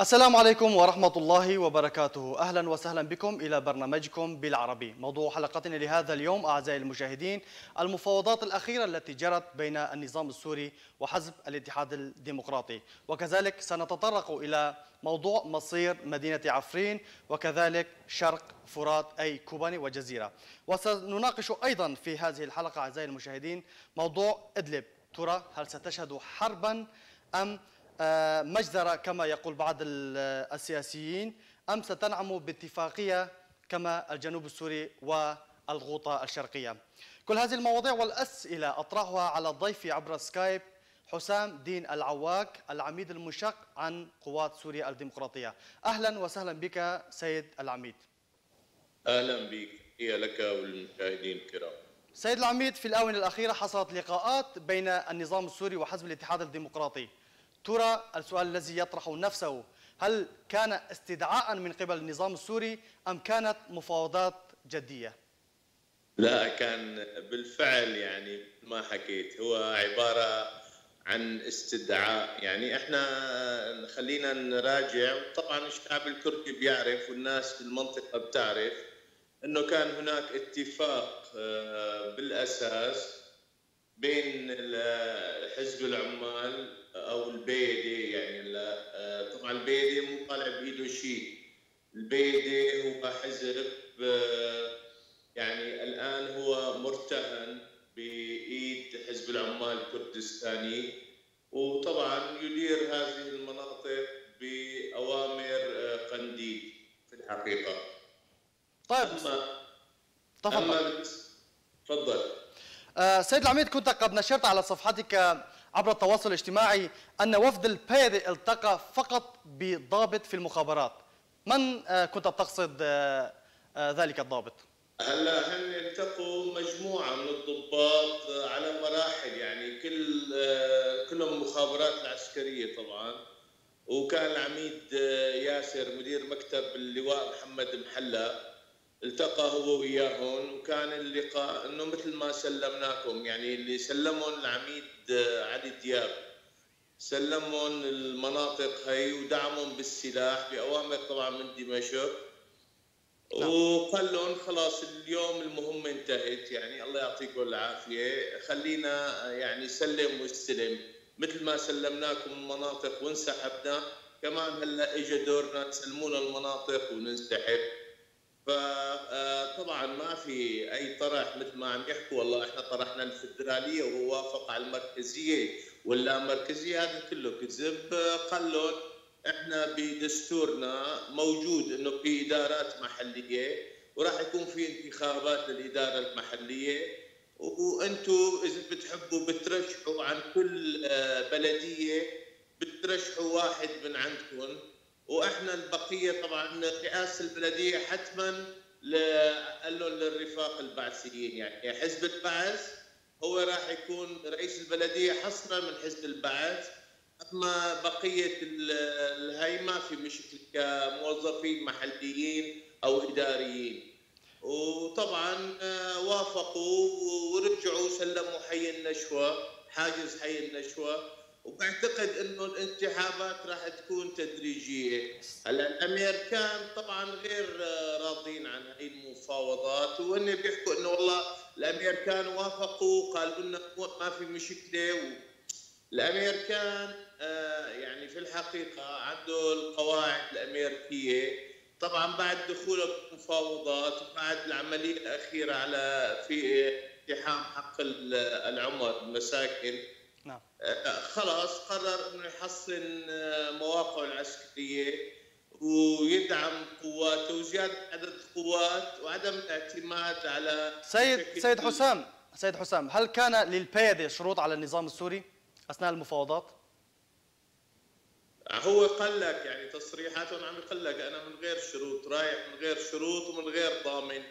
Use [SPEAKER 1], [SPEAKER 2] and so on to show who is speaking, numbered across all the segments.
[SPEAKER 1] السلام عليكم ورحمة الله وبركاته. أهلا وسهلا بكم إلى برنامجكم بالعربي. موضوع حلقتنا لهذا اليوم أعزائي المشاهدين المفاوضات الأخيرة التي جرت بين النظام السوري وحزب الاتحاد الديمقراطي، وكذلك سنتطرق إلى موضوع مصير مدينة عفرين وكذلك شرق فرات أي كوباني وجزيرة. وسنناقش أيضا في هذه الحلقة أعزائي المشاهدين موضوع إدلب، ترى هل ستشهد حربا أم مجزرة كما يقول بعض السياسيين، أم ستنعم باتفاقية كما الجنوب السوري والغوطة الشرقية؟ كل هذه المواضيع والأسئلة أطرحها على ضيفي عبر سكايب حسام دين العواك، العميد المنشق عن قوات سوريا الديمقراطية. أهلا وسهلا بك سيد العميد.
[SPEAKER 2] أهلا بك، هي لك والمشاهدين الكرام.
[SPEAKER 1] سيد العميد، في الآونة الأخيرة حصلت لقاءات بين النظام السوري وحزب الاتحاد الديمقراطي. ترى السؤال الذي يطرح نفسه، هل كان استدعاء من قبل النظام السوري أم كانت مفاوضات جدية؟
[SPEAKER 2] لا، كان بالفعل يعني ما حكيت، هو عبارة عن استدعاء. يعني احنا خلينا نراجع، طبعا الشعب الكردي بيعرف والناس في المنطقة بتعرف انه كان هناك اتفاق بالاساس بين حزب العمال او البيدي. يعني طبعا البيدي مو طالع بايده شيء، البيدي هو حزب يعني الان هو مرتهن بايد حزب العمال الكردستاني، وطبعا يدير هذه المناطق باوامر قنديل في الحقيقه.
[SPEAKER 1] طيب، تفضل.
[SPEAKER 2] تفضل.
[SPEAKER 1] سيد العميد، كنت قد نشرت على صفحتك عبر التواصل الاجتماعي أن وفد البيدي التقى فقط بضابط في المخابرات. من كنت تقصد ذلك الضابط؟
[SPEAKER 2] هلا هن التقوا مجموعة من الضباط على مراحل، يعني كلهم مخابرات العسكرية طبعا. وكان العميد ياسر مدير مكتب اللواء محمد محلى التقى هو وياهم، وكان اللقاء انه مثل ما سلمناكم، يعني اللي سلمهم العميد علي دياب سلمهم المناطق هي ودعمهم بالسلاح باوامر طبعا من دمشق، وقال لهم خلاص اليوم المهمه انتهت، يعني الله يعطيكم العافيه، خلينا يعني سلم واستلم، مثل ما سلمناكم المناطق وانسحبنا كمان هلا اجى دورنا تسلمونا المناطق وننسحب. فطبعا ما في اي طرح مثل ما عم يحكوا والله احنا طرحنا الفدراليه وهو وافق على المركزيه واللامركزيه، هذا كله كذب. قال لهم احنا بدستورنا موجود انه في ادارات محليه وراح يكون في انتخابات للاداره المحليه، وانتم اذا بتحبوا بترشحوا عن كل بلديه بترشحوا واحد من عندكم، واحنا البقيه طبعا رئاسه البلديه حتما قال لهم للرفاق البعثيين، يعني حزب البعث هو راح يكون رئيس البلديه حصرا من حزب البعث، اما بقيه الهي ما في مشكله كموظفين محليين او اداريين. وطبعا وافقوا ورجعوا سلموا حي النشوه، حاجز حي النشوه، وبعتقد انه الانسحابات راح تكون تدريجيه. هلا الامريكان طبعا غير راضين عن هاي المفاوضات، وهن بيحكوا انه والله الامريكان وافقوا قالوا لنا ما في مشكله. الامريكان يعني في الحقيقه عنده القواعد الامريكيه طبعا بعد دخوله بالمفاوضات وبعد العمليه الاخيره على في اقتحام حق العمر المساكن، نعم، خلاص قرر انه يحصن مواقعه العسكريه ويدعم قواته وزياده عدد القوات وعدم الاعتماد على
[SPEAKER 1] سيد حسام. سيد حسام، هل كان للبيدي شروط على النظام السوري اثناء المفاوضات؟
[SPEAKER 2] هو قال لك يعني تصريحاته عم يقول لك انا من غير شروط رايح، من غير شروط ومن غير ضامن.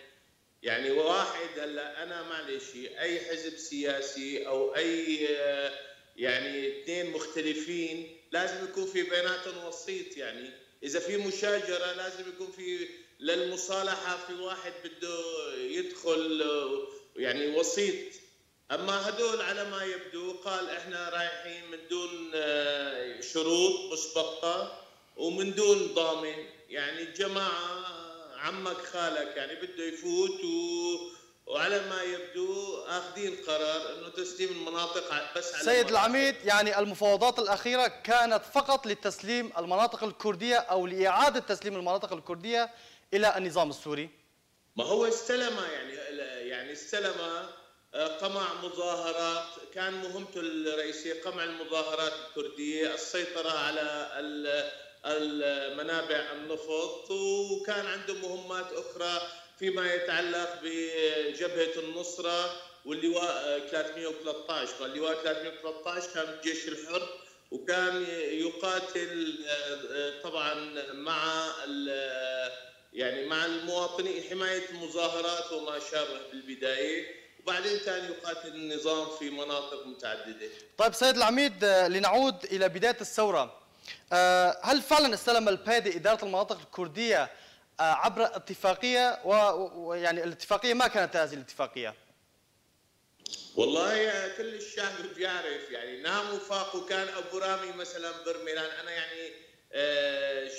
[SPEAKER 2] يعني واحد هلا انا معلش اي حزب سياسي او اي يعني اثنين مختلفين لازم يكون في بيناتهم وسيط، يعني اذا في مشاجره لازم يكون في للمصالحه في واحد بده يدخل يعني وسيط. اما هدول على ما يبدو قال احنا رايحين من دون شروط مسبقه ومن دون ضامن. يعني الجماعة عمك خالك يعني بده يفوت، وعلى ما يبدو اخذين قرار انه تسليم المناطق بس على
[SPEAKER 1] سيد العميد. يعني المفاوضات الأخيرة كانت فقط لتسليم المناطق الكردية أو لإعادة تسليم المناطق الكردية إلى النظام السوري.
[SPEAKER 2] ما هو استلم، يعني استلم قمع مظاهرات، كان مهمته الرئيسية قمع المظاهرات الكردية، السيطرة على المنابع النفط، وكان عنده مهمات أخرى فيما يتعلق بجبهة النصرة واللواء 313. فاللواء 313 كان الجيش الحر، وكان يقاتل طبعا مع يعني مع المواطنين، حماية المظاهرات وما شابه بالبداية، وبعدين كان يقاتل النظام في مناطق متعددة.
[SPEAKER 1] طيب سيد العميد، لنعود إلى بداية الثورة، هل فعلا استلم البادي إدارة المناطق الكردية عبر اتفاقية؟ ويعني الاتفاقية ما كانت هذه الاتفاقية؟
[SPEAKER 2] والله كل الشعب بيعرف، يعني نام وفاق. وكان أبو رامي مثلا برميلان، أنا يعني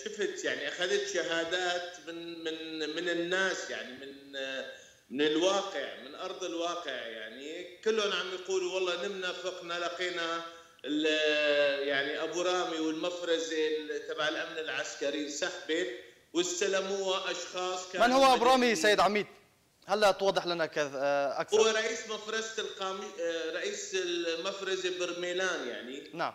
[SPEAKER 2] شفت، يعني أخذت شهادات من من من الناس، يعني من الواقع، من أرض الواقع، يعني كلهم عم يقولوا والله نمنا فقنا لقينا يعني أبو رامي والمفرزة تبع الأمن العسكري انسحبت واستلموها أشخاص.
[SPEAKER 1] من هو أبو رامي سيد عميد؟ هلا توضح لنا أكثر.
[SPEAKER 2] هو رئيس مفرزة رئيس المفرزة برميلان يعني.
[SPEAKER 1] نعم.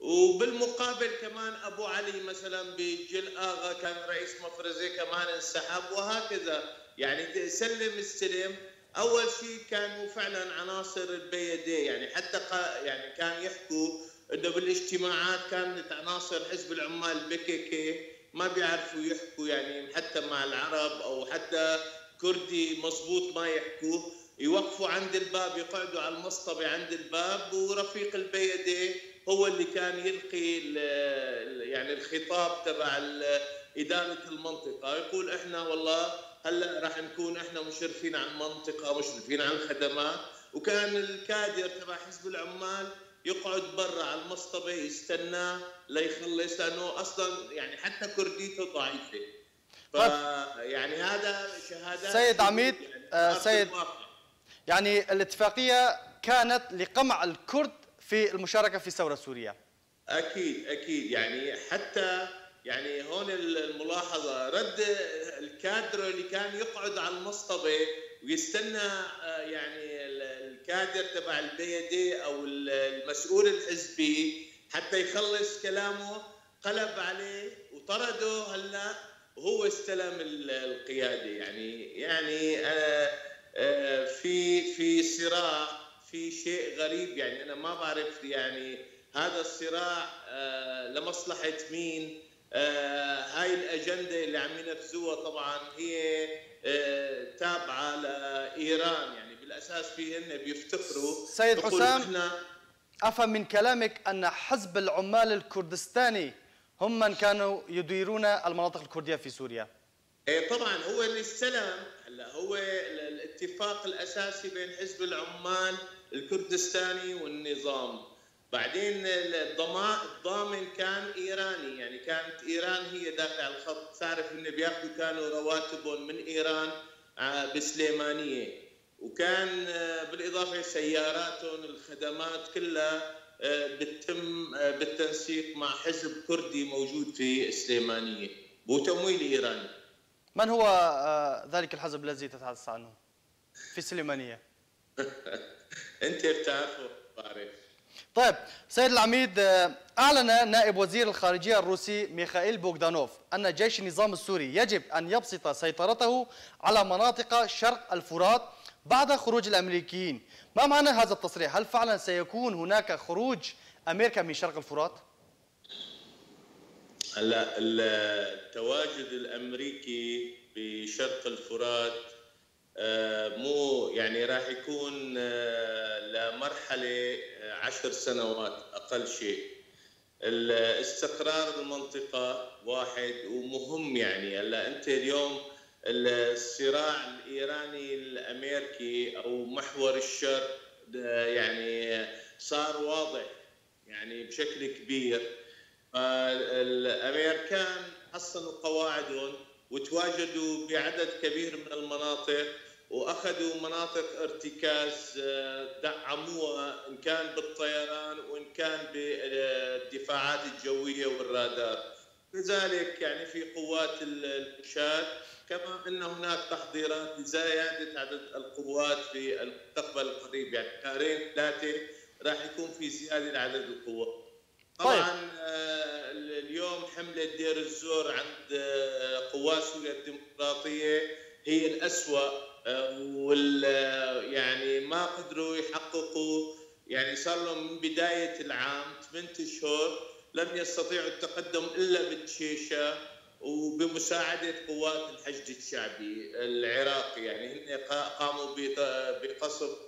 [SPEAKER 2] وبالمقابل كمان أبو علي مثلا بجل آغا كان رئيس مفرزة كمان انسحب، وهكذا. يعني سلم استلم. أول شيء كانوا فعلا عناصر البيدية، يعني حتى يعني كان يحكوا إنه بالاجتماعات كانت عناصر حزب العمال بكيكي ما بيعرفوا يحكوا، يعني حتى مع العرب أو حتى كردي مظبوط ما يحكوا، يوقفوا عند الباب، يقعدوا على المصطبة عند الباب، ورفيق البيدي هو اللي كان يلقي يعني الخطاب تبع إدارة المنطقة، يقول إحنا والله هلا راح نكون إحنا مشرفين على المنطقة، مشرفين على الخدمات. وكان الكادر تبع حزب العمال يقعد برا على المصطبة يستناه ليخلص، لأنه أصلا يعني حتى كرديته ضعيفة. يعني هذا شهادات
[SPEAKER 1] سيد عميد.
[SPEAKER 2] يعني
[SPEAKER 1] سيد، يعني الاتفاقية كانت لقمع الكرد في المشاركة في الثورة السورية.
[SPEAKER 2] أكيد أكيد، يعني حتى يعني هون الملاحظة، رد الكادر اللي كان يقعد على المصطبة ويستنى يعني الكادر تبع البيدي أو المسؤول الحزبي حتى يخلص كلامه، قلب عليه وطرده. هلا وهو استلم القيادة. يعني في صراع، في شيء غريب، يعني أنا ما بعرف يعني هذا الصراع لمصلحة مين. هاي الأجندة اللي عم ينفذوها طبعا هي تابعة لإيران، يعني بالأساس في هن بيفتخروا.
[SPEAKER 1] سيد حسام، أفهم من كلامك أن حزب العمال الكردستاني هم من كانوا يديرون المناطق الكردية في سوريا.
[SPEAKER 2] ايه طبعا هو اللي استلم. هلا هو الاتفاق الاساسي بين حزب العمال الكردستاني والنظام، بعدين الضامن كان ايراني، يعني كانت ايران هي داخله على الخط. تعرف انه بياخذوا كانوا رواتبهم من ايران بسليمانيه، وكان بالاضافه سياراتهم الخدمات كلها بتتم بالتنسيق مع حزب كردي موجود في السليمانيه وتمويل ايراني.
[SPEAKER 1] من هو ذلك الحزب الذي تتحدث عنه في السليمانيه؟
[SPEAKER 2] انت بتعرفه، بعرف.
[SPEAKER 1] طيب سيد العميد، أعلن نائب وزير الخارجية الروسي ميخائيل بوغدانوف أن جيش النظام السوري يجب أن يبسط سيطرته على مناطق شرق الفرات بعد خروج الأمريكيين. ما معنى هذا التصريح؟ هل فعلا سيكون هناك خروج أمريكا من شرق الفرات؟
[SPEAKER 2] هلا التواجد الأمريكي بشرق الفرات مو يعني راح يكون لمرحلة 10 سنوات أقل شيء. الاستقرار بالمنطقة واحد ومهم. يعني هلا أنت اليوم الصراع الإيراني الأمريكي أو محور الشر يعني صار واضح يعني بشكل كبير. الامريكان حصنوا قواعدهم وتواجدوا بعدد كبير من المناطق، واخذوا مناطق ارتكاز دعموها ان كان بالطيران وان كان بالدفاعات الجوية والرادار. لذلك يعني في قوات المشاة، كما ان هناك تحضيرات لزيادة عدد القوات في المستقبل القريب، يعني شهرين ثلاثة راح يكون في زيادة لعدد القوات. طبعا طيب. اليوم حمله دير الزور عند قوات سوريا الديمقراطية هي الاسوأ، وال يعني ما قدروا يحققوا، يعني صار لهم من بداية العام 8 اشهر لم يستطيعوا التقدم الا بالشيشه وبمساعده قوات الحشد الشعبي العراقي. يعني هن قاموا بقصف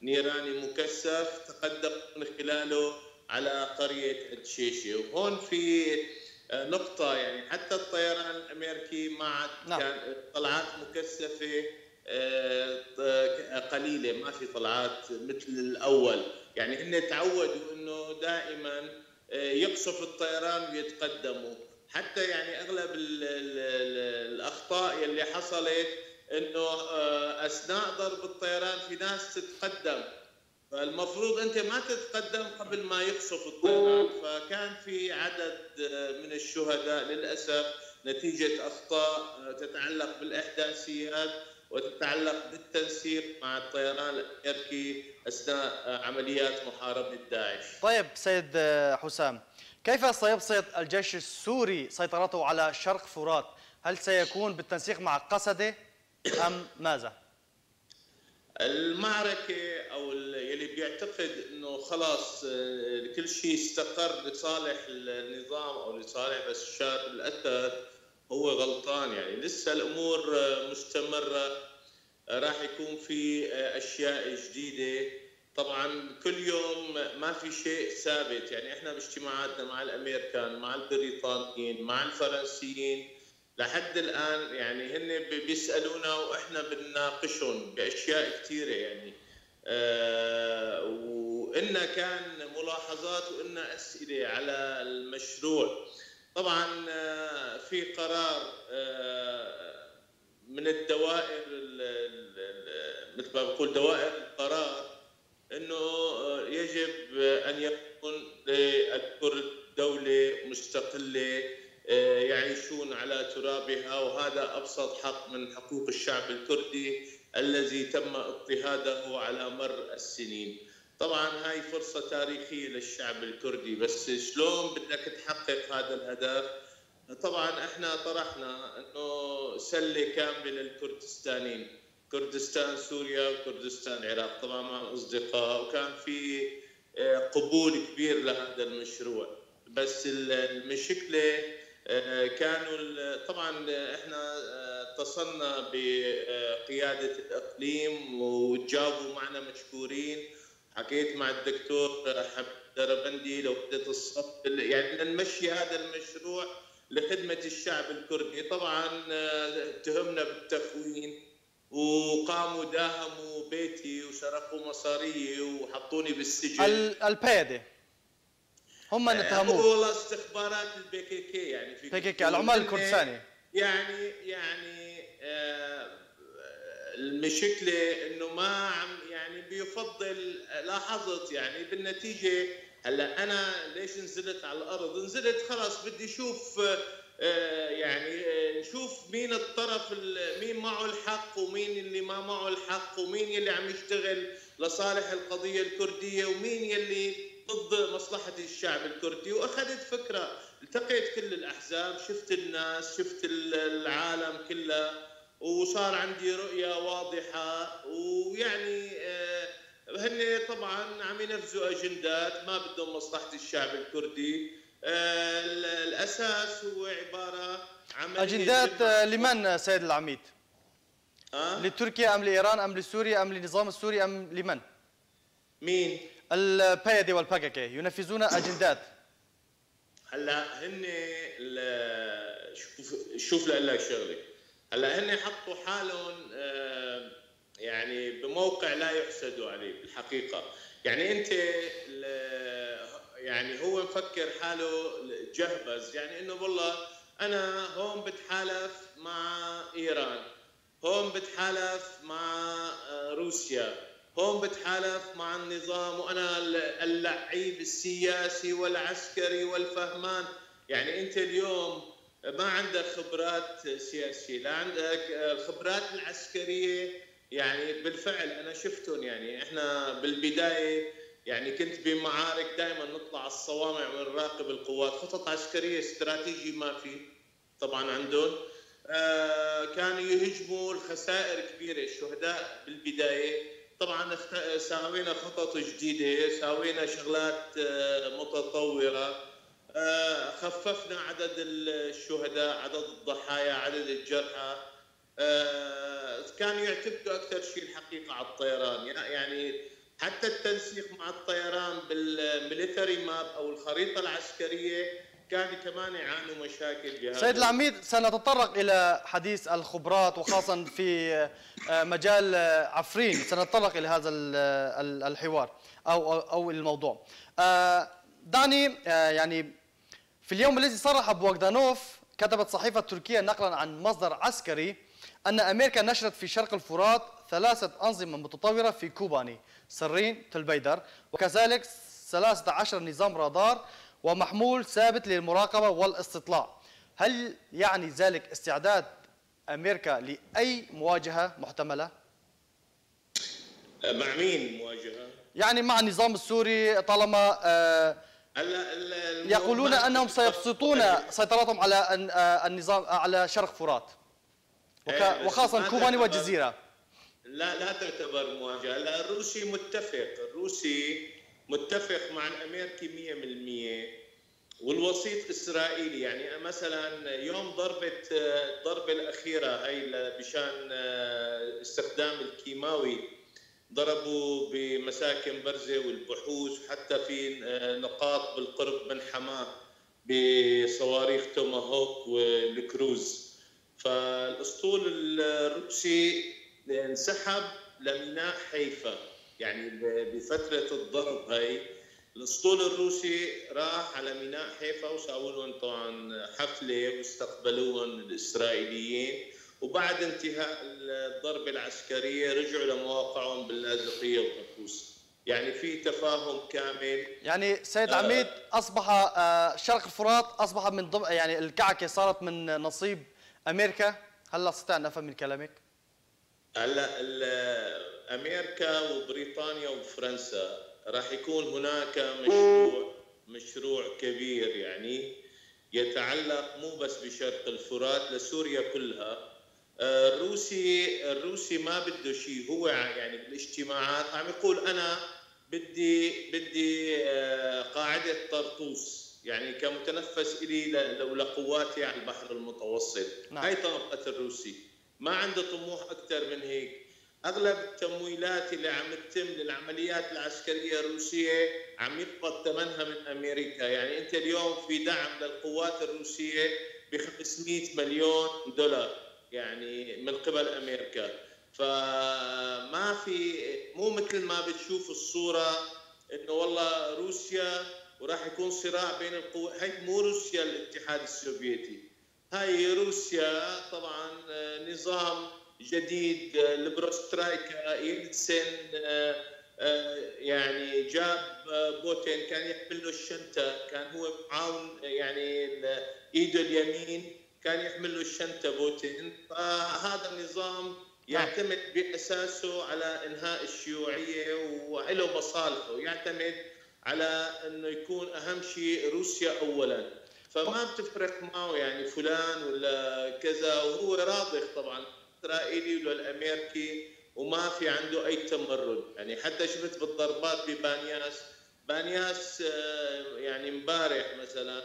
[SPEAKER 2] نيراني مكثف تقدموا من خلاله على قرية الشيشة. وهون في نقطة، يعني حتى الطيران الأمريكي ما عاد نعم. كان طلعات مكثفة قليلة، ما في طلعات مثل الأول. يعني هن تعودوا أنه دائما يقصف الطيران ويتقدموا، حتى يعني أغلب الأخطاء اللي حصلت أنه أثناء ضرب الطيران في ناس تتقدم، فالمفروض انت ما تتقدم قبل ما يقصف الطيران. فكان في عدد من الشهداء للاسف نتيجة اخطاء تتعلق بالاحداثيات وتتعلق بالتنسيق مع الطيران الامريكي اثناء عمليات محاربة داعش.
[SPEAKER 1] طيب سيد حسام، كيف سيبسط الجيش السوري سيطرته على شرق فرات؟ هل سيكون بالتنسيق مع قسده ام ماذا؟
[SPEAKER 2] المعركة أو اللي بيعتقد إنه خلاص كل شيء استقر لصالح النظام أو لصالح بشار الأسد هو غلطان. يعني لسه الأمور مستمرة، راح يكون في أشياء جديدة. طبعا كل يوم ما في شيء ثابت، يعني إحنا باجتماعاتنا مع الأمريكان مع البريطانيين مع الفرنسيين لحد الآن يعني هن بيسألونا وإحنا بنناقشهم بأشياء كثيرة. يعني وإن كان ملاحظات وإن أسئلة على المشروع. طبعا في قرار من الدوائر مثل ما بقول دوائر القرار إنه يجب أن يكون للكرد دولة مستقلة يعيشون على ترابها، وهذا أبسط حق من حقوق الشعب الكردي الذي تم اضطهاده على مر السنين. طبعا هاي فرصة تاريخية للشعب الكردي، بس شلون بدك تحقق هذا الهدف؟ طبعا احنا طرحنا انه سلة كاملة للكردستانيين، كردستان سوريا وكردستان العراق، طبعا مع الأصدقاء، وكان في قبول كبير لهذا المشروع. بس المشكلة كانوا طبعا احنا اتصلنا بقيادة الإقليم وتجاوبوا معنا مشكورين. حكيت مع الدكتور حبيب دربندي لوحدة الصف، يعني نمشي هذا المشروع لخدمة الشعب الكردي. طبعا اتهمنا بالتخوين وقاموا داهموا بيتي وسرقوا مصاريي وحطوني بالسجن.
[SPEAKER 1] البيدة هم من اتهموه.
[SPEAKER 2] والله استخبارات ال PKK، يعني في
[SPEAKER 1] PKK العمال الكردستاني.
[SPEAKER 2] يعني المشكلة انه ما عم يعني بيفضل. لاحظت يعني بالنتيجة هلا انا ليش نزلت على الارض؟ نزلت خلص بدي اشوف يعني نشوف مين الطرف، مين معه الحق ومين اللي ما معه الحق، ومين اللي عم يشتغل لصالح القضية الكردية ومين يلي ضد مصلحة الشعب الكردي. وأخذت فكرة، التقيت كل الأحزاب، شفت الناس، شفت العالم كله، وصار عندي رؤية واضحة. ويعني هن طبعا عم ينفذوا أجندات ما بدهم مصلحة الشعب الكردي. الأساس هو عبارة عن
[SPEAKER 1] أجندات لمن سيد العميد؟ لتركيا أم لإيران أم لسوريا أم للنظام السوري أم لمن؟
[SPEAKER 2] مين؟
[SPEAKER 1] البيدي والباكاكي ينفذون اجندات.
[SPEAKER 2] هلا هن شوف لك شغله، هلا هن حطوا حالهم يعني بموقع لا يحسدوا عليه بالحقيقة. يعني انت يعني هو مفكر حاله جهبذ، يعني انه والله انا هون بتحالف مع ايران، هون بتحالف مع روسيا، هون بتحالف مع النظام، وانا اللعيب السياسي والعسكري والفهمان. يعني انت اليوم ما عندك خبرات سياسية، لا عندك الخبرات العسكرية. يعني بالفعل انا شفتهم، يعني احنا بالبداية يعني كنت بمعارك دائما نطلع الصوامع ونراقب القوات، خطط عسكرية استراتيجي ما في طبعا عندهم. كانوا يهجموا، الخسائر كبيرة، الشهداء بالبداية. طبعا ساوينا خطط جديدة، ساوينا شغلات متطورة، خففنا عدد الشهداء، عدد الضحايا، عدد الجرحى. كانوا يعتمدوا اكثر شيء الحقيقة على الطيران، يعني حتى التنسيق مع الطيران بال military map او الخريطة العسكرية كانوا كمان يعانوا مشاكل بهذا.
[SPEAKER 1] سيد العميد، سنتطرق الى حديث الخبرات وخاصة في مجال عفرين، سنتطرق الى هذا الحوار او الموضوع. دعني يعني في اليوم الذي صرح بوغدانوف، كتبت صحيفة تركيا نقلا عن مصدر عسكري أن أمريكا نشرت في شرق الفرات 3 أنظمة متطورة في كوباني، سرين، تلبيدر، وكذلك 13 نظام رادار ومحمول ثابت للمراقبة والاستطلاع. هل يعني ذلك استعداد أمريكا لأي مواجهة محتملة؟
[SPEAKER 2] مع مين مواجهة؟
[SPEAKER 1] يعني مع النظام السوري، طالما يقولون أنهم سيبسطون سيطرتهم على النظام على شرق فرات وخاصة كوباني والجزيرة.
[SPEAKER 2] لا، لا تعتبر مواجهة. لا، الروسي متفق، الروسي متفق مع الأمريكي 100%، والوسيط إسرائيلي. يعني مثلا يوم الضربة الأخيرة هي بشان استخدام الكيماوي، ضربوا بمساكن برزة والبحوث، وحتى في نقاط بالقرب من حماة بصواريخ توماهوك والكروز. فالاسطول الروسي انسحب لميناء حيفا، يعني بفترة الضرب هي الاسطول الروسي راح على ميناء حيفا وساووا لهم طبعا حفلة واستقبلوهم الاسرائيليين، وبعد انتهاء الضربة العسكرية رجعوا لمواقعهم باللاذقيه وطرطوس. يعني في تفاهم كامل.
[SPEAKER 1] يعني سيد عميد، اصبح شرق الفرات اصبح من ضمن، يعني الكعكه صارت من نصيب امريكا. هل استطيع ان افهم من كلامك؟
[SPEAKER 2] هلا امريكا وبريطانيا وفرنسا راح يكون هناك مشروع كبير، يعني يتعلق مو بس بشرق الفرات، لسوريا كلها. الروسي ما بده شيء، هو يعني بالاجتماعات عم يقول انا بدي قاعدة طرطوس، يعني كمتنفس الي لقواتي على البحر المتوسط. نعم. هاي طبقه الروسي، ما عنده طموح اكثر من هيك. اغلب التمويلات اللي عم تتم للعمليات العسكرية الروسية عم يقبض ثمنها من امريكا. يعني انت اليوم في دعم للقوات الروسية ب 500 مليون دولار يعني من قبل امريكا. فما في، مو مثل ما بتشوف الصورة انه والله روسيا وراح يكون صراع بين القوى. هي مو روسيا الاتحاد السوفيتي، هاي روسيا طبعا نظام جديد، البروسترايكا، يلتسن يعني جاب بوتين كان يحمل له الشنطة، كان هو معاون يعني ايده اليمين كان يحمل له الشنطة بوتين. فهذا النظام يعتمد باساسه على انهاء الشيوعية وله مصالحه، يعتمد على انه يكون اهم شيء روسيا اولا، فما بتفرق معه يعني فلان ولا كذا، وهو راضخ طبعا الاسرائيلي ولا الامريكي، وما في عنده اي تمرد. يعني حتى شفت بالضربات ببانياس، بانياس يعني امبارح مثلا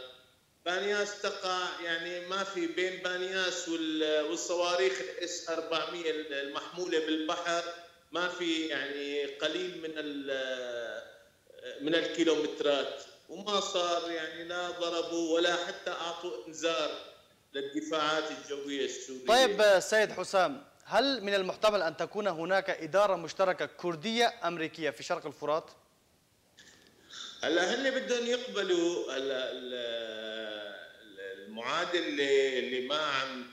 [SPEAKER 2] بانياس تقع، يعني ما في بين بانياس والصواريخ الاس 400 المحمولة بالبحر ما في يعني قليل من الكيلومترات، وما صار يعني لا ضربوا ولا حتى اعطوا انذار للدفاعات الجوية السورية.
[SPEAKER 1] طيب سيد حسام، هل من المحتمل ان تكون هناك ادارة مشتركة كرديه امريكية في شرق الفرات؟
[SPEAKER 2] هلا هن بدهم يقبلوا هلا المعادلة اللي ما عم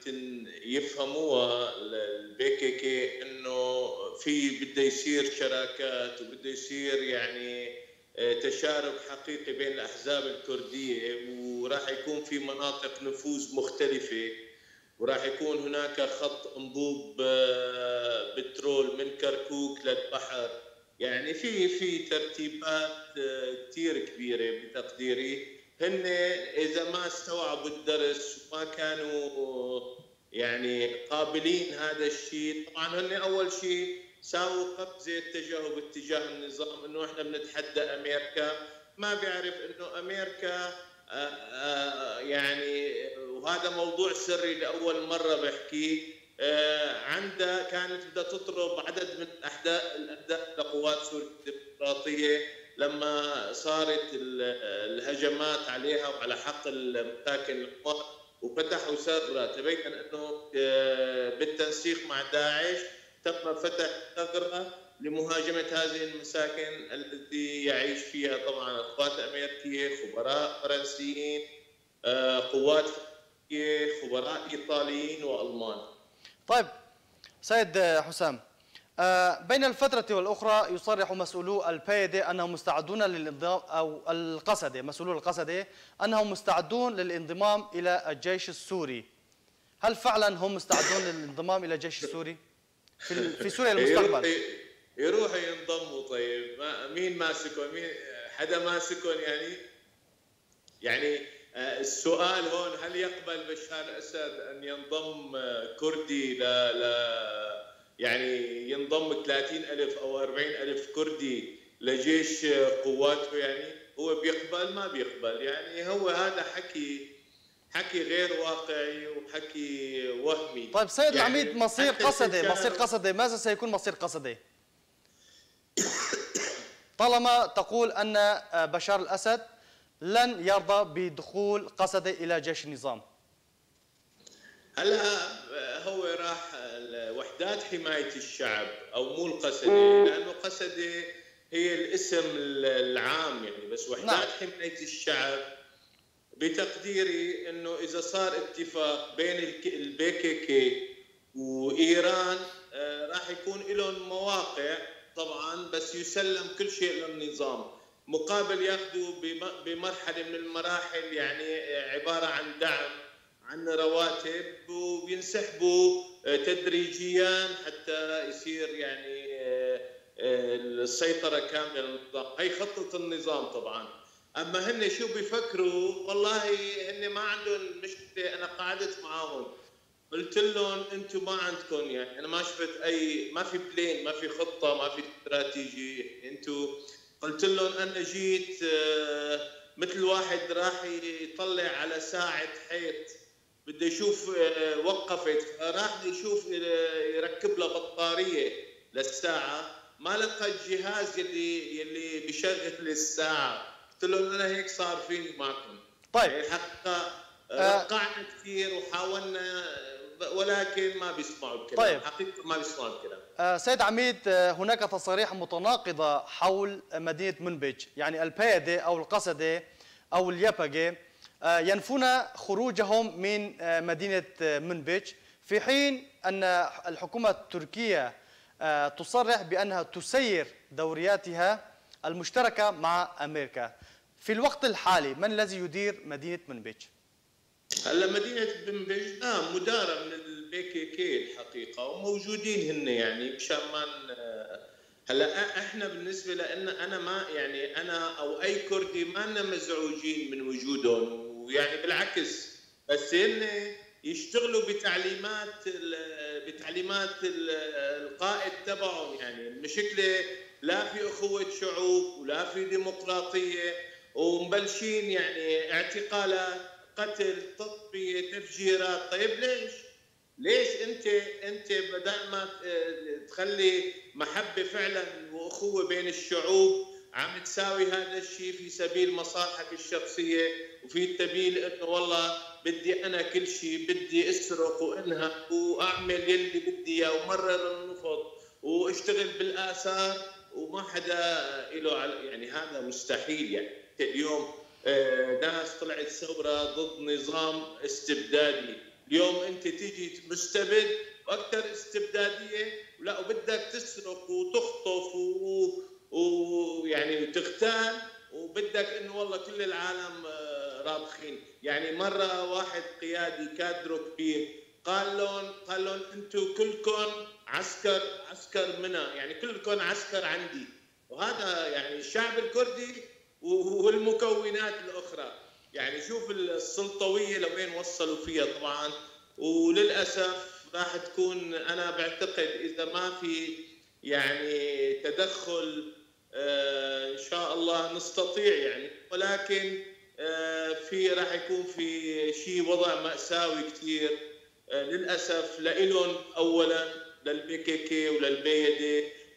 [SPEAKER 2] يفهموها ال PKK، انه في بده يصير شراكات وبده يصير يعني تشارك حقيقي بين الاحزاب الكردية، وراح يكون في مناطق نفوذ مختلفة، وراح يكون هناك خط انبوب بترول من كركوك للبحر. يعني في ترتيبات كثير كبيرة بتقديري. هن اذا ما استوعبوا الدرس وما كانوا يعني قابلين هذا الشيء، طبعا هن اول شيء ساووا قفزه اتجهوا باتجاه النظام انه احنا بنتحدى امريكا، ما بيعرف انه امريكا يعني، وهذا موضوع سري لاول مرة بحكيه، عندها كانت بدها تطلب عدد من الاهداف لقوات سوريا الديمقراطية لما صارت الهجمات عليها وعلى حق المساكن الحمر وفتحوا ثغره، تبين انه بالتنسيق مع داعش تم فتح ثغره لمهاجمة هذه المساكن التي يعيش فيها طبعا القوات الامريكية، خبراء فرنسيين، قوات فرنسية، خبراء ايطاليين والمان.
[SPEAKER 1] طيب سيد حسام، بين الفترة والأخرى يصرح مسؤولو البايدي أنهم مستعدون للانضمام، أو القسدي، مسؤولو القسدي أنهم مستعدون للانضمام إلى الجيش السوري. هل فعلا هم مستعدون للانضمام إلى الجيش السوري في سوريا المستقبل؟
[SPEAKER 2] يروحوا ينضموا. طيب مين ماسكهم؟ مين حدا ماسكهم؟ يعني السؤال هون، هل يقبل بشار الأسد أن ينضم كردي ل يعني ينضم 30,000 أو 40,000 كردي لجيش قواته؟ يعني هو بيقبل؟ ما بيقبل. يعني هو هذا حكي غير واقعي وحكي وهمي.
[SPEAKER 1] طيب سيد يعني العميد، مصير قسدي، مصير قسدي، ماذا سيكون مصير قسدي؟ طالما تقول أن بشار الأسد لن يرضى بدخول قسدي إلى جيش النظام.
[SPEAKER 2] هلا هو راح وحدات حماية الشعب، أو مو القسدي، لأنه قسدي هي الاسم العام يعني، بس وحدات نعم. حماية الشعب بتقديري أنه إذا صار اتفاق بين ال PKK وإيران راح يكون لهم مواقع طبعا، بس يسلم كل شيء للنظام مقابل ياخذوا بمرحلة من المراحل يعني عبارة عن دعم، عن رواتب، وبينسحبوا تدريجيا حتى يصير يعني السيطرة كاملة للنظام. هي خطة النظام طبعا. أما هن شو بيفكروا؟ والله هن ما عندهم مشكلة. أنا قعدت معاهم قلت لهم أنتم ما عندكم، يعني أنا ما شفت أي، ما في بلين، ما في خطة، ما في استراتيجية. أنتم قلت لهم أنا جيت مثل واحد راح يطلع على ساعة حيط بده يشوف وقفت، راح يشوف يركب لها بطارية للساعة، ما لقى الجهاز يلي بيشغل الساعة. قلت لهم أنا هيك صار فيني معكم.
[SPEAKER 1] طيب
[SPEAKER 2] يعني حقيقة رقعنا كثير وحاولنا، ولكن ما بيسمعوا الكلام.
[SPEAKER 1] طيب.
[SPEAKER 2] حقيقة ما بيسمعوا الكلام.
[SPEAKER 1] سيد عميد، هناك تصاريح متناقضة حول مدينة منبج، يعني البايدي أو القسدي أو اليبجي ينفون خروجهم من مدينة منبج، في حين أن الحكومة التركية تصرح بأنها تسير دورياتها المشتركة مع أمريكا. في الوقت الحالي من الذي يدير مدينة منبج؟
[SPEAKER 2] هلا مدينة منبج نعم مدارة من ال PKK الحقيقة، وموجودين هن يعني مشان ما. هلا احنا بالنسبة لنا، انا ما يعني انا او اي كردي ما لنا مزعوجين من وجودهم، ويعني بالعكس، بس هن يشتغلوا بتعليمات القائد تبعهم. يعني المشكلة لا في اخوة شعوب ولا في ديمقراطية، ومبلشين يعني اعتقالات، قتل، تطبية، تفجيرات. طيب ليش؟ ليش انت بدل ما تخلي محبة فعلا واخوه بين الشعوب عم تساوي هذا الشيء في سبيل مصالحك الشخصية، وفي سبيل انه والله بدي انا كل شيء، بدي اسرق وانهب واعمل يلي بدي اياه ومرر النفط واشتغل بالاثار، وما حدا له، يعني هذا مستحيل. يعني اليوم ناس طلعت ثورة ضد نظام استبدادي، اليوم انت تيجي مستبد واكثر استبدادية، ولا وبدك تسرق وتخطف ويعني وتغتال، وبدك انه والله كل العالم رابخين. يعني مرة واحد قيادي كادرو كبير قال لهم انتم كلكم عسكر منا، يعني كلكم عسكر عندي. وهذا يعني الشعب الكردي والمكونات الاخرى، يعني شوف السلطويه لوين وصلوا فيها طبعا. وللاسف راح تكون، انا بعتقد اذا ما في يعني تدخل ان شاء الله نستطيع يعني، ولكن في راح يكون في شيء وضع مأساوي كثير للاسف لإلهم، اولا لل PKK ولل PYD،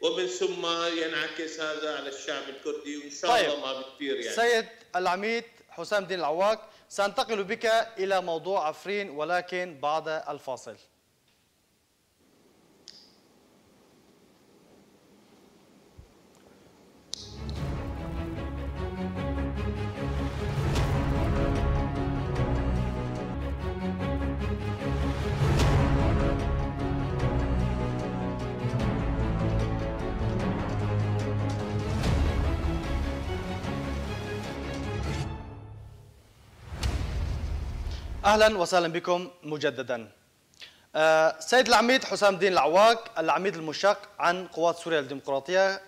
[SPEAKER 2] ومن ثم ينعكس هذا على الشعب الكردي، وان شاء الله ما بتصير. يعني
[SPEAKER 1] سيد العميد حسام الدين العواك، سأنتقل بك إلى موضوع عفرين ولكن بعد الفاصل. أهلا وسهلا بكم مجددا. سيد العميد حسام الدين العواك، العميد المشق عن قوات سوريا الديمقراطية،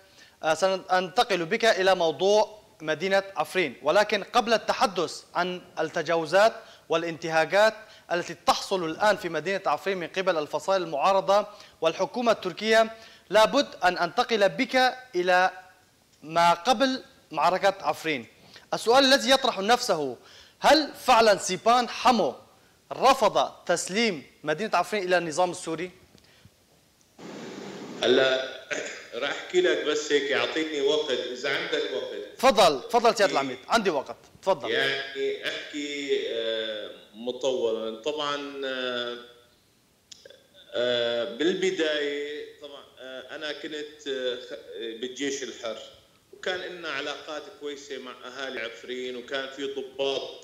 [SPEAKER 1] سننتقل بك إلى موضوع مدينة عفرين، ولكن قبل التحدث عن التجاوزات والانتهاكات التي تحصل الآن في مدينة عفرين من قبل الفصائل المعارضة والحكومة التركية، لابد أن أنتقل بك إلى ما قبل معركة عفرين. السؤال الذي يطرح نفسه، هل فعلا سيبان حمو رفض تسليم مدينة عفرين إلى النظام السوري؟
[SPEAKER 2] هلا راح احكي لك، بس هيك اعطيني وقت اذا عندك وقت.
[SPEAKER 1] تفضل تفضل سيادة العميد، عندي وقت، تفضل.
[SPEAKER 2] يعني احكي مطولا. طبعا بالبداية طبعا انا كنت بالجيش الحر، وكان لنا علاقات كويسة مع اهالي عفرين، وكان في ضباط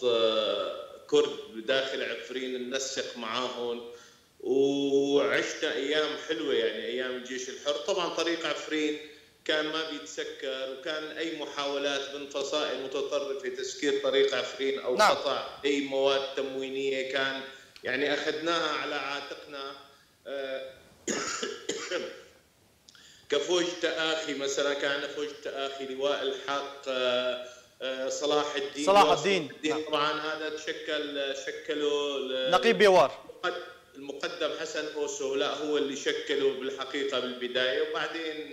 [SPEAKER 2] كرد بداخل عفرين ننسق معاهم، وعشنا ايام حلوة يعني ايام الجيش الحر. طبعا طريق عفرين كان ما بيتسكر، وكان اي محاولات من فصائل متطرفة تسكير طريق عفرين او قطع اي مواد تموينيه كان يعني اخذناها على عاتقنا كفوج تآخي. مثلا كان عندنا فوج تآخي، لواء الحق، صلاح الدين. صلاح الدين طبعا هذا شكله
[SPEAKER 1] نقيب بيوار
[SPEAKER 2] المقدم حسن اوسو، لا هو اللي شكله بالحقيقة بالبداية، وبعدين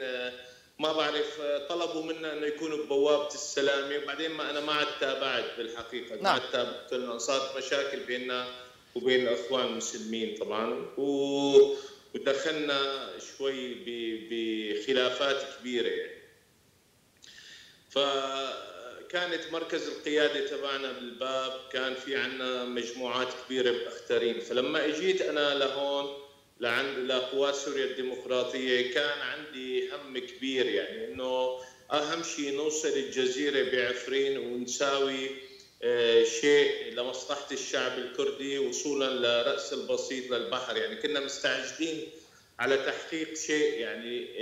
[SPEAKER 2] ما بعرف طلبوا منا انه يكونوا ببوابه السلامة، وبعدين ما انا ما عاد تابعت بالحقيقة، ما عاد تابعت، صارت مشاكل بيننا وبين الاخوان المسلمين طبعا، ودخلنا شوي بخلافات كبيرة يعني. فكانت مركز القيادة تبعنا بالباب، كان في عنا مجموعات كبيرة باخترين. فلما اجيت انا لهون لعند لقوات سوريا الديمقراطية كان عندي هم كبير، يعني انه اهم شيء نوصل الجزيرة بعفرين ونساوي شيء لمصلحة الشعب الكردي وصولا لرأس البسيط للبحر. يعني كنا مستعجلين على تحقيق شيء يعني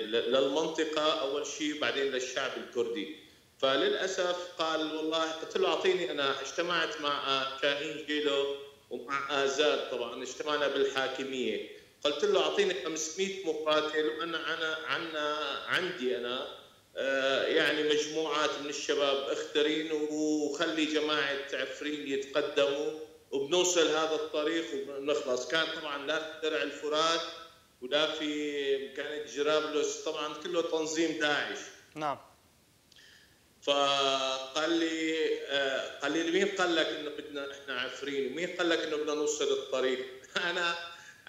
[SPEAKER 2] للمنطقة أول شيء، بعدين للشعب الكردي. فللأسف قال والله، قلت له أعطيني، أنا اجتمعت مع شاهين جيلو ومع آزاد، طبعا اجتمعنا بالحاكمية، قلت له أعطيني 500 مقاتل، وأنا أنا عندي أنا يعني مجموعات من الشباب اخترين، وخلي جماعة عفرين يتقدموا وبنوصل هذا الطريق وبنخلص. كان طبعا لا في درع الفرات ولا في، كانت جرابلس طبعا كله تنظيم داعش.
[SPEAKER 1] نعم.
[SPEAKER 2] فقال لي قال لي مين قال لك انه بدنا نحن عفرين، ومين قال لك انه بدنا نوصل الطريق؟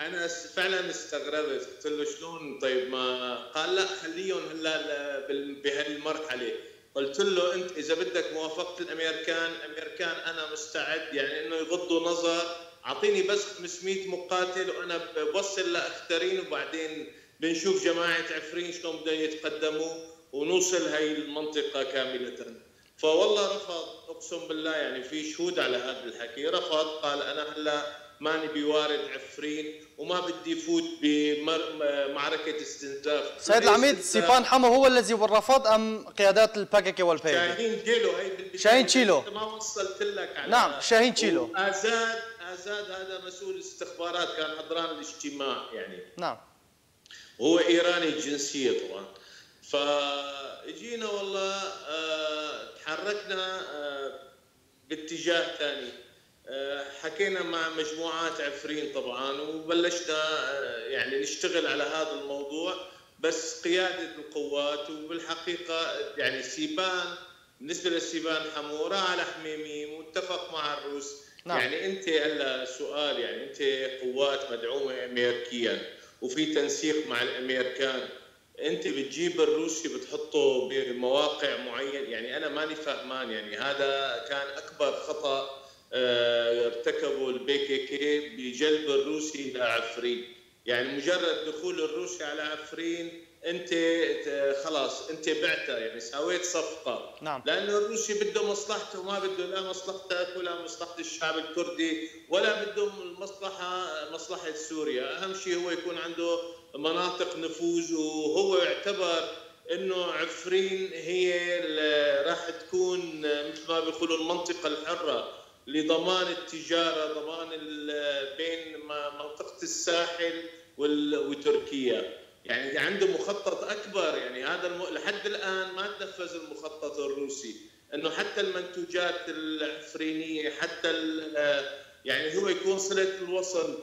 [SPEAKER 2] انا فعلا استغربت، قلت له شلون طيب؟ ما قال لا خليهم هلا بهالمرحلة. قلت له انت اذا بدك موافقة الامريكان، الامريكان انا مستعد يعني انه يغضوا نظر، اعطيني بس 500 مقاتل وانا بوصل لاخترين، وبعدين بنشوف جماعة عفرين شلون بدهم يتقدموا. ونوصل هاي المنطقة كاملة. فوالله رفض، اقسم بالله، يعني في شهود على هذا الحكي، رفض، قال انا هلا ماني بوارد عفرين وما بدي فوت بمعركه استنزاف.
[SPEAKER 1] سيد العميد، سيبان حمو هو الذي رفض ام قيادات الباككي والبيدي؟
[SPEAKER 2] شاهين جيلو، هي بالبداية
[SPEAKER 1] شاهين تشيلو،
[SPEAKER 2] ما وصلت لك على.
[SPEAKER 1] نعم، شاهين تشيلو.
[SPEAKER 2] ازاد هذا مسؤول استخبارات، كان حضران الاجتماع يعني.
[SPEAKER 1] نعم.
[SPEAKER 2] وهو ايراني الجنسية طبعا. فاجينا والله تحركنا باتجاه ثاني، حكينا مع مجموعات عفرين طبعا، وبلشنا يعني نشتغل على هذا الموضوع، بس قيادة القوات. وبالحقيقة يعني سيبان، بالنسبة لسيبان حمو راح على حميميم واتفق مع الروس.
[SPEAKER 1] نعم.
[SPEAKER 2] يعني انت هلا سؤال، يعني انت قوات مدعومة امريكيا وفي تنسيق مع الامريكان، انت بتجيب الروسي بتحطه بمواقع معينة، يعني انا ماني فهمان. يعني هذا كان اكبر خطأ ارتكبوا البي كي كي بجلب الروسي الى عفرين. يعني مجرد دخول الروسي على عفرين انت خلاص انت بعتها، يعني سويت صفقة.
[SPEAKER 1] نعم.
[SPEAKER 2] لانه الروسي بده مصلحته، ما بده لا مصلحتك ولا مصلحة الشعب الكردي ولا بده المصلحة مصلحة سوريا، اهم شيء هو يكون عنده مناطق نفوذ، وهو يعتبر انه عفرين هي راح تكون مثل ما بيقولوا المنطقة الحرة لضمان التجارة، ضمان بين منطقة الساحل وتركيا. يعني عنده مخطط اكبر، يعني هذا لحد الان ما تنفذ المخطط الروسي، انه حتى المنتوجات العفرينيه، حتى يعني هو يكون صله الوصل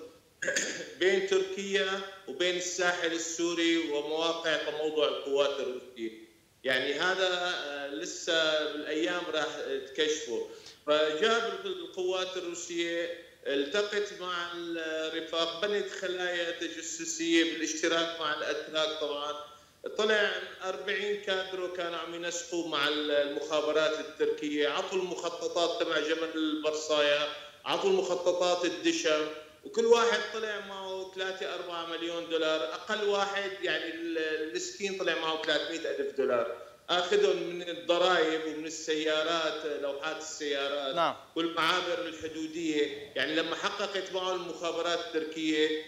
[SPEAKER 2] بين تركيا وبين الساحل السوري ومواقع تموضع القوات الروسية. يعني هذا لسه بالايام راح تكشفه. فجاب القوات الروسية، التقت مع الرفاق، بنت خلايا تجسسيه بالاشتراك مع الاتراك طبعا. طلع 40 كادرو كانوا عم ينسقوا مع المخابرات التركية، عطوا المخططات تبع جبل البرصايا، عطوا المخططات الدشم، وكل واحد طلع معه 3 4 مليون دولار، اقل واحد يعني المسكين طلع معه 300 الف دولار، اخذهم من الضرائب ومن السيارات، لوحات السيارات.
[SPEAKER 1] نعم.
[SPEAKER 2] والمعابر الحدوديه، يعني لما حققت معه المخابرات التركية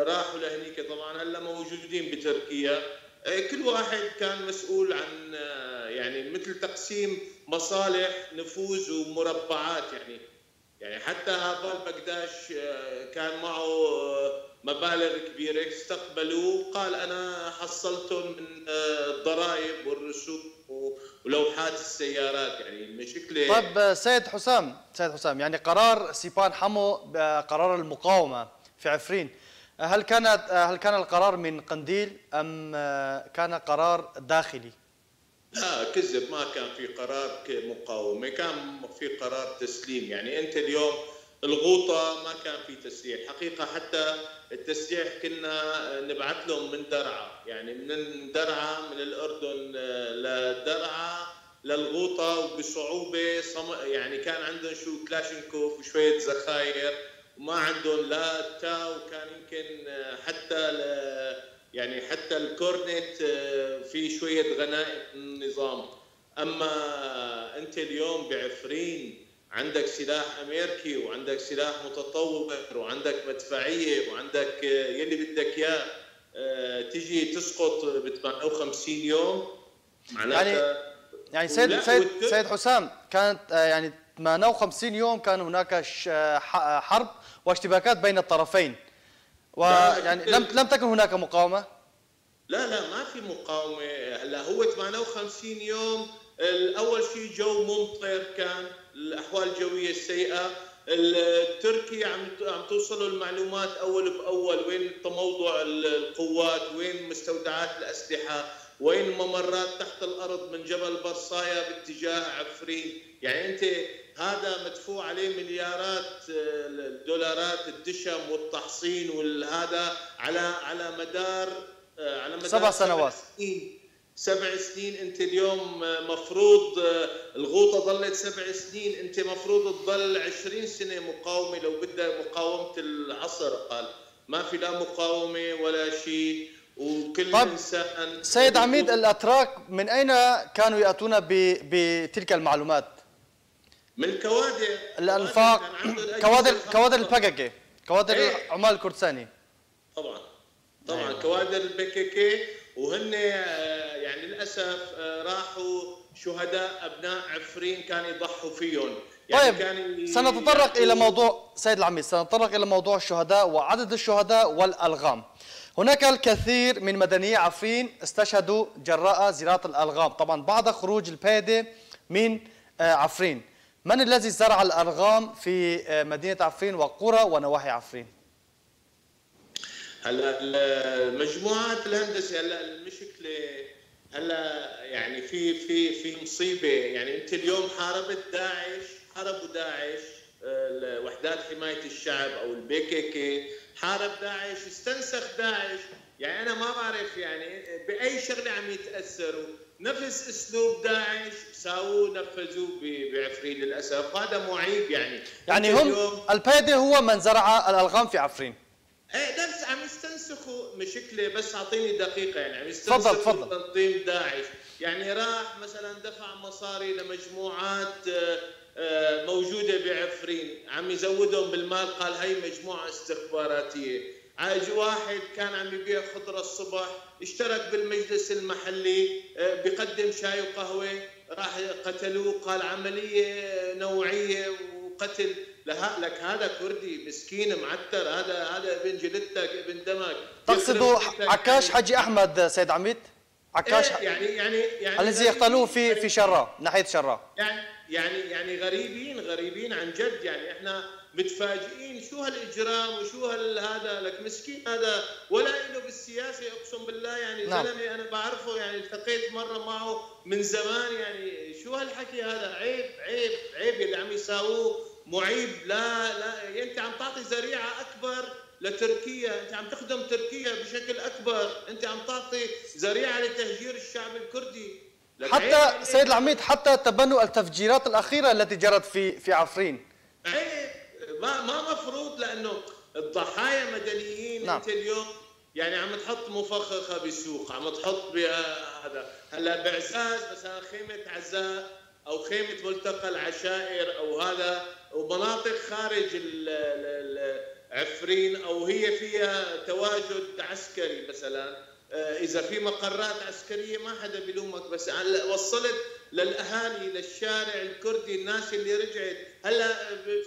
[SPEAKER 2] راحوا لهنيك طبعا، هلا موجودين بتركيا. كل واحد كان مسؤول عن يعني مثل تقسيم مصالح نفوذ ومربعات. يعني حتى هافال بقداش كان معه مبالغ كبيرة، استقبلوه قال انا حصلتهم من الضرائب والرسوم ولوحات السيارات، يعني مشكلة.
[SPEAKER 1] طيب سيد حسام، سيد حسام، يعني قرار سيبان حمو، قرار المقاومة في عفرين، هل كان القرار من قنديل ام كان قرار داخلي؟
[SPEAKER 2] لا كذب، ما كان في قرار مقاومة، كان في قرار تسليم. يعني انت اليوم الغوطه ما كان في تسليح، حقيقة حتى التسليح كنا نبعث لهم من درعا، يعني من درعا من الاردن لدرعا للغوطه، وبصعوبه يعني كان عندهم شو كلاشنكوف وشوية ذخاير، وما عندهم لا تاو، كان يمكن حتى يعني حتى الكورنت في شوية غنائم النظام. اما انت اليوم بعفرين عندك سلاح امريكي وعندك سلاح متطور وعندك مدفعيه وعندك يلي بدك اياه، تيجي تسقط ب 58 يوم معناتها.
[SPEAKER 1] يعني سيد حسام، كانت يعني 58 يوم كان هناك حرب واشتباكات بين الطرفين، ويعني لم تكن هناك مقاومة؟
[SPEAKER 2] لا لا، ما في مقاومة. هلا هو 58 يوم، الاول شيء جو ممطر، كان الاحوال الجوية السيئة، التركي عم توصلوا المعلومات اول باول، وين تموضع القوات، وين مستودعات الاسلحة، وين الممرات تحت الارض من جبل برصايا باتجاه عفرين. يعني انت هذا مدفوع عليه مليارات الدولارات، الدشم والتحصين والهذا على مدار
[SPEAKER 1] 7 سنوات.
[SPEAKER 2] 7 سنين. انت اليوم مفروض الغوطه ظلت 7 سنين، انت مفروض تضل 20 سنة مقاومة لو بدها مقاومة العصر. قال ما في لا مقاومة ولا شيء. وكل
[SPEAKER 1] طيب
[SPEAKER 2] انسان.
[SPEAKER 1] سيد عميد، الاتراك من اين كانوا ياتون بتلك المعلومات؟
[SPEAKER 2] من الكوادر،
[SPEAKER 1] الانفاق، كوادر البككه، كوادر العمال الكردستاني.
[SPEAKER 2] طبعا طبعا. أيوة. كوادر البككه، وهن يعني للاسف راحوا شهداء ابناء عفرين كانوا يضحوا فيهم.
[SPEAKER 1] يعني طيب كان سنتطرق الى موضوع سيد العميد، سنتطرق الى موضوع الشهداء وعدد الشهداء والالغام. هناك الكثير من مدنيي عفرين استشهدوا جراء زراعة الالغام، طبعا بعد خروج البايدة من عفرين. من الذي زرع الالغام في مدينة عفرين وقرى ونواحي عفرين؟
[SPEAKER 2] هلا المجموعات الهندسة، هلا المشكلة هلا يعني في في في مصيبة. يعني انت اليوم حاربت داعش، حاربوا داعش وحدات حماية الشعب او البي كي كي، حارب داعش، استنسخ داعش. يعني انا ما بعرف يعني باي شغله عم يتاثروا، نفس اسلوب داعش ساووه نفذوه بعفرين للاسف، هذا معيب.
[SPEAKER 1] يعني هم البايدة هو من زرع الالغام في عفرين.
[SPEAKER 2] ايه نفس عم يستنسخوا مشكلة، بس اعطيني دقيقة. يعني عم يستنسخوا تنظيم داعش. يعني راح مثلا دفع مصاري لمجموعات موجودة بعفرين، عم يزودهم بالمال، قال هي مجموعة استخباراتية. واحد كان عم يبيع خضرة الصبح، اشترك بالمجلس المحلي، بيقدم شاي وقهوة، راح قتلوه، قال عملية نوعية وقتل. لك هذا كردي مسكين معتر، هذا ابن جلدتك ابن دمك.
[SPEAKER 1] تقصد عكاش حجي احمد سيد عميد؟ عكاش
[SPEAKER 2] إيه يعني
[SPEAKER 1] الذي يقتلوه في شراء، ناحية شراء.
[SPEAKER 2] يعني غريبين عن جد. يعني احنا متفاجئين شو هالاجرام وشو هذا. لك مسكين هذا ولا له بالسياسة، اقسم بالله. يعني نعم. زلمة انا بعرفه، يعني التقيت مرة معه من زمان. يعني شو هالحكي هذا؟ عيب عيب عيب اللي عم يساووه، معيب. لا لا، انت عم تعطي ذريعة اكبر لتركيا، انت عم تخدم تركيا بشكل اكبر، انت عم تعطي ذريعة لتهجير الشعب الكردي.
[SPEAKER 1] حتى سيد العميد، حتى تبنوا التفجيرات الاخيرة التي جرت في عفرين.
[SPEAKER 2] عيب، ما مفروض، لانه الضحايا مدنيين. نعم. انت اليوم يعني عم تحط مفخخه بالسوق، عم تحط بهذا. هلا بعزاز مثلا، خيمة عزاء او خيمة ملتقى العشائر او هذا، ومناطق خارج عفرين او هي فيها تواجد عسكري مثلا، اذا في مقرات عسكرية ما حدا بيلومك، بس وصلت للاهالي للشارع الكردي، الناس اللي رجعت. هلا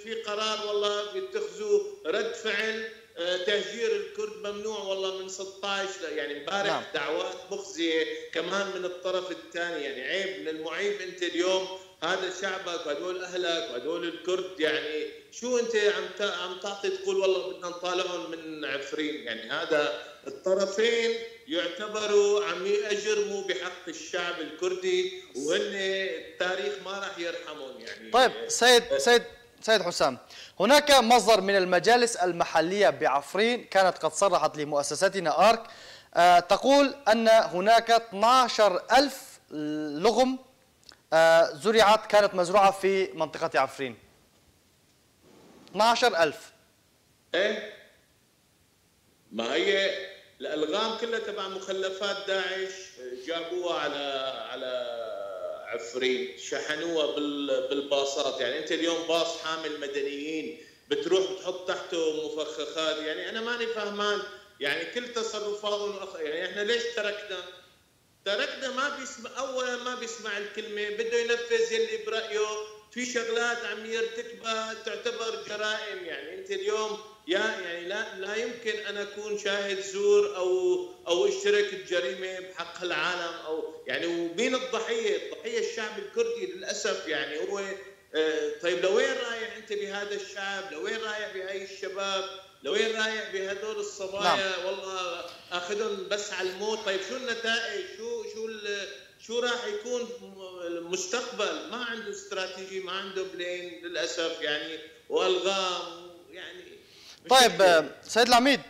[SPEAKER 2] في قرار والله بيتخذوه رد فعل، تهجير الكرد ممنوع والله من 16، يعني امبارح. نعم. دعوات مخزيه كمان من الطرف الثاني. يعني عيب، من المعيب انت اليوم هذا شعبك وهدول اهلك وهدول الكرد، يعني شو انت عم تعطي تقول والله بدنا نطالعهم من عفرين؟ يعني هذا الطرفين يعتبروا عم يجرموا بحق الشعب الكردي، وهن التاريخ ما راح يرحمهم. يعني
[SPEAKER 1] طيب سيد حسام، هناك مصدر من المجالس المحلية بعفرين كانت قد صرحت لمؤسستنا آرك، تقول أن هناك 12,000 لغم زرعت، كانت مزروعة في منطقة عفرين. 12,000.
[SPEAKER 2] ايه ما هي الألغام كلها تبع مخلفات داعش، جابوها على عفرين، شحنوها بالباصات. يعني انت اليوم باص حامل مدنيين بتروح بتحط تحته مفخخات. يعني انا ماني فهمان يعني كل تصرفاتهم. يعني احنا ليش تركنا؟ ما بيسمع، اولا ما بيسمع الكلمة، بده ينفذ يلي برايه. في شغلات عم يرتكبها تعتبر جرائم. يعني انت اليوم يعني لا يمكن انا اكون شاهد زور او اشترك بجريمة بحق العالم، او يعني ومين الضحية؟ الضحية الشعب الكردي للاسف. يعني هو طيب لوين رايح انت بهذا الشعب؟ لوين رايح بهي الشباب؟ لوين رايح بهدول الصبايا؟ نعم. والله اخذهم بس على الموت. طيب شو النتائج؟ شو راح يكون المستقبل؟ ما عنده استراتيجي، ما عنده plan للاسف. يعني والغام يعني.
[SPEAKER 1] طيب سيد العميد،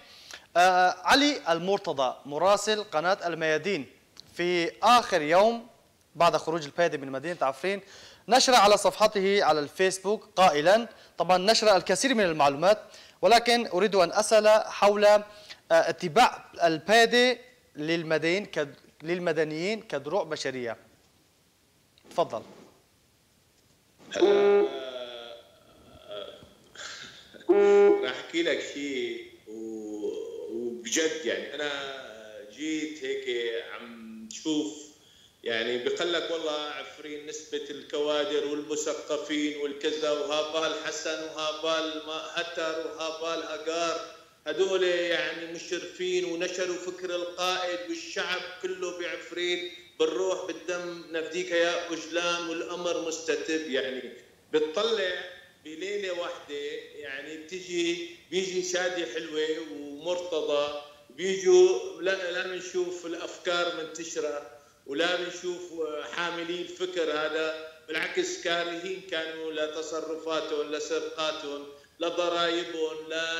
[SPEAKER 1] علي المرتضى مراسل قناة الميادين في آخر يوم بعد خروج البايدة من مدينة عفرين نشر على صفحته على الفيسبوك قائلا، طبعا نشر الكثير من المعلومات، ولكن أريد أن أسأل حول اتباع البايدة للمدنيين كدروع بشرية؟ تفضل.
[SPEAKER 2] هلا راح احكي لك شيء وبجد، يعني انا جيت هيك عم شوف، يعني بقول لك والله عفرين نسبة الكوادر والمثقفين والكذا، وهابال حسن وهابال هتر وهابال هجار، هدول يعني مشرفين ونشروا فكر القائد والشعب كله بعفرين بالروح بالدم نفديك يا أجلان، والأمر مستتب. يعني بتطلع بليلة واحدة، يعني بيجي شادي حلوة ومرتضى، بيجوا لا بنشوف الأفكار منتشرة ولا بنشوف حاملي الفكر هذا، بالعكس كارهين كانوا لتصرفاتهم، لسرقاتهم، لضرائبهم،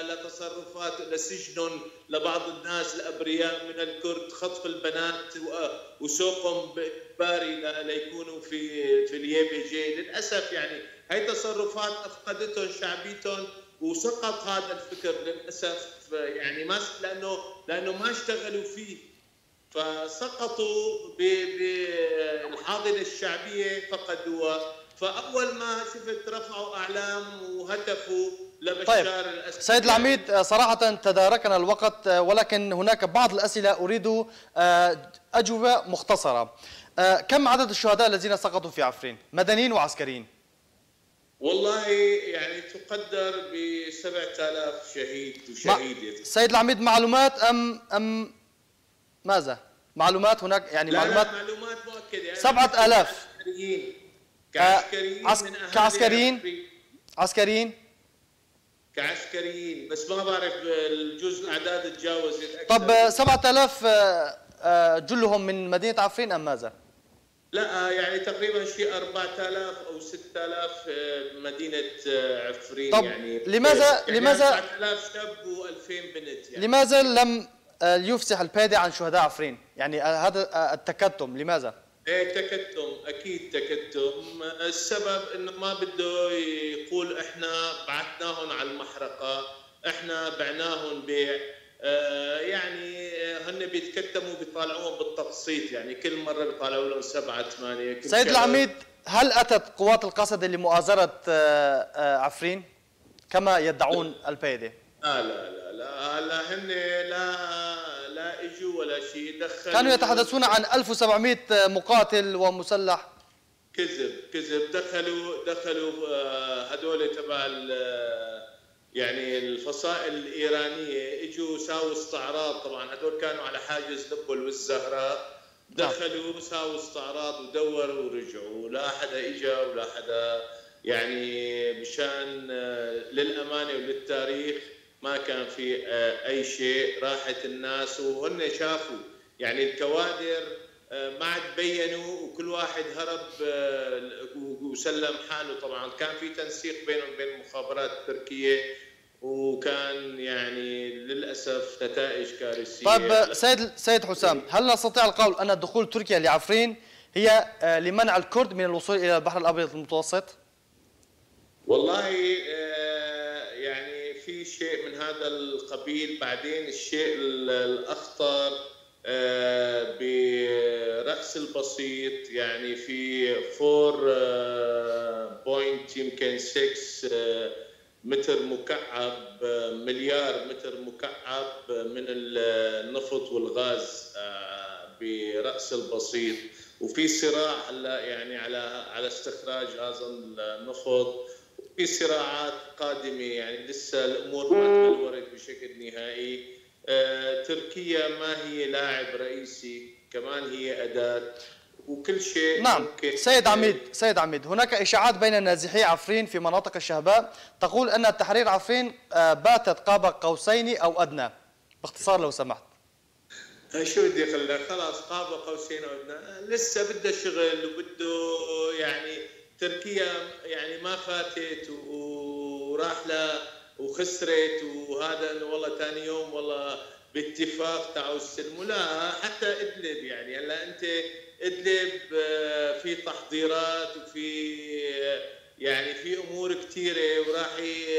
[SPEAKER 2] لتصرفات، لسجنهم لبعض الناس الأبرياء من الكرد، خطف البنات وسوقهم باري ليكونوا في اليبي. للأسف يعني هي تصرفات أفقدتهم شعبيتهم وسقط هذا الفكر للأسف، يعني ما لأنه ما اشتغلوا فيه، فسقطوا بالحاضنة الشعبية فقدوها. فأول ما شفت رفعوا أعلام وهتفوا لبشار.
[SPEAKER 1] طيب
[SPEAKER 2] الأسد.
[SPEAKER 1] سيد العميد، صراحة تداركنا الوقت، ولكن هناك بعض الأسئلة أريد أجوبة مختصرة. كم عدد الشهداء الذين سقطوا في عفرين، مدنيين وعسكريين؟
[SPEAKER 2] والله يعني تقدر ب 7000 شهيد وشهيدة.
[SPEAKER 1] سيد العميد، معلومات أم ماذا؟ معلومات هناك يعني؟
[SPEAKER 2] لا،
[SPEAKER 1] معلومات،
[SPEAKER 2] لا، معلومات مؤكدة يعني.
[SPEAKER 1] 7000
[SPEAKER 2] كعسكريين،
[SPEAKER 1] كعسكريين، عسكريين،
[SPEAKER 2] كعسكريين، بس ما بعرف الجزء الاعداد تجاوزت اكثر.
[SPEAKER 1] طب 7000 جلهم من مدينة عفرين ام ماذا؟
[SPEAKER 2] لا يعني تقريبا شيء 4000 او 6000 مدينة عفرين.
[SPEAKER 1] طب
[SPEAKER 2] يعني
[SPEAKER 1] لماذا
[SPEAKER 2] يعني
[SPEAKER 1] لماذا
[SPEAKER 2] 4000 شاب و2000 بنت؟ يعني
[SPEAKER 1] لماذا لم يفسح البادي عن شهداء عفرين؟ يعني هذا التكتم لماذا؟
[SPEAKER 2] ايه تكتم، اكيد تكتم. السبب انه ما بده يقول احنا بعثناهم على المحرقة، احنا بعناهم بيع، يعني هن بيتكتموا بيطالعوهم بالتقسيط، يعني كل مرة بيطالعوا لهم 7 8.
[SPEAKER 1] سيد العميد، هل اتت قوات القسد لمؤازره عفرين كما يدعون البايده؟
[SPEAKER 2] لا لا لا لا، هلا هن لا اجوا ولا شيء، دخلوا.
[SPEAKER 1] كانوا يتحدثون عن 1700 مقاتل ومسلح.
[SPEAKER 2] كذب كذب. دخلوا هدول تبع يعني الفصائل الايرانية، اجوا ساووا استعراض، طبعا هدول كانوا على حاجز نبل والزهراء، دخلوا ساووا استعراض ودوروا ورجعوا، لا حدا اجى ولا حدا، يعني مشان للامانة وللتاريخ ما كان في اي شيء. راحت الناس وهن شافوا يعني الكوادر ما عاد بينوا، وكل واحد هرب وسلم حاله. طبعا كان في تنسيق بينهم وبين المخابرات التركية، وكان يعني للاسف نتائج كارثية.
[SPEAKER 1] طيب سيد حسام، هل نستطيع القول ان دخول تركيا لعفرين هي لمنع الكرد من الوصول الى البحر الابيض المتوسط؟
[SPEAKER 2] والله يعني في شيء من هذا القبيل. بعدين الشيء الاخطر برأس البسيط، يعني في 4 يمكن 6 متر مكعب، مليار متر مكعب من النفط والغاز برأس البسيط، وفي صراع هلا يعني على استخراج هذا النفط، وفي صراعات قادمة، يعني لسه الأمور ما تبلورت بشكل نهائي. تركيا ما هي لاعب رئيسي، كمان هي أداة وكل شيء.
[SPEAKER 1] نعم
[SPEAKER 2] ممكن.
[SPEAKER 1] سيد عميد، هناك إشاعات بين نازحي عفرين في مناطق الشهباء تقول أن تحرير عفرين باتت قاب قوسين أو أدنى. باختصار لو سمحت.
[SPEAKER 2] شو بدي أقول لك، خلاص قاب قوسين أو أدنى، لسه بده شغل وبده يعني تركيا يعني ما فاتت وراح لها وخسرت، وهذا انه والله ثاني يوم والله باتفاق تعوا استلموا، لا حتى ادلب يعني هلا انت ادلب في تحضيرات وفي يعني في امور كثيرة وراح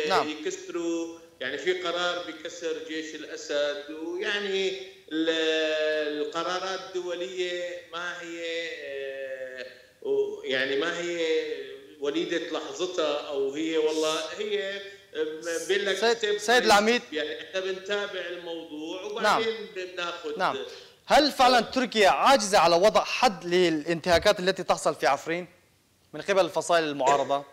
[SPEAKER 1] نعم.
[SPEAKER 2] يكسروا، يعني في قرار بكسر جيش الاسد، ويعني القرار القرارات الدولية ما هي يعني ما هي وليدة لحظتها، أو هي والله هي بيقول لك
[SPEAKER 1] سيد العميد،
[SPEAKER 2] يعني احنا بنتابع الموضوع وبعدين بناخذ.
[SPEAKER 1] نعم. هل فعلا تركيا عاجزة على وضع حد للانتهاكات التي تحصل في عفرين من قبل الفصائل المعارضة؟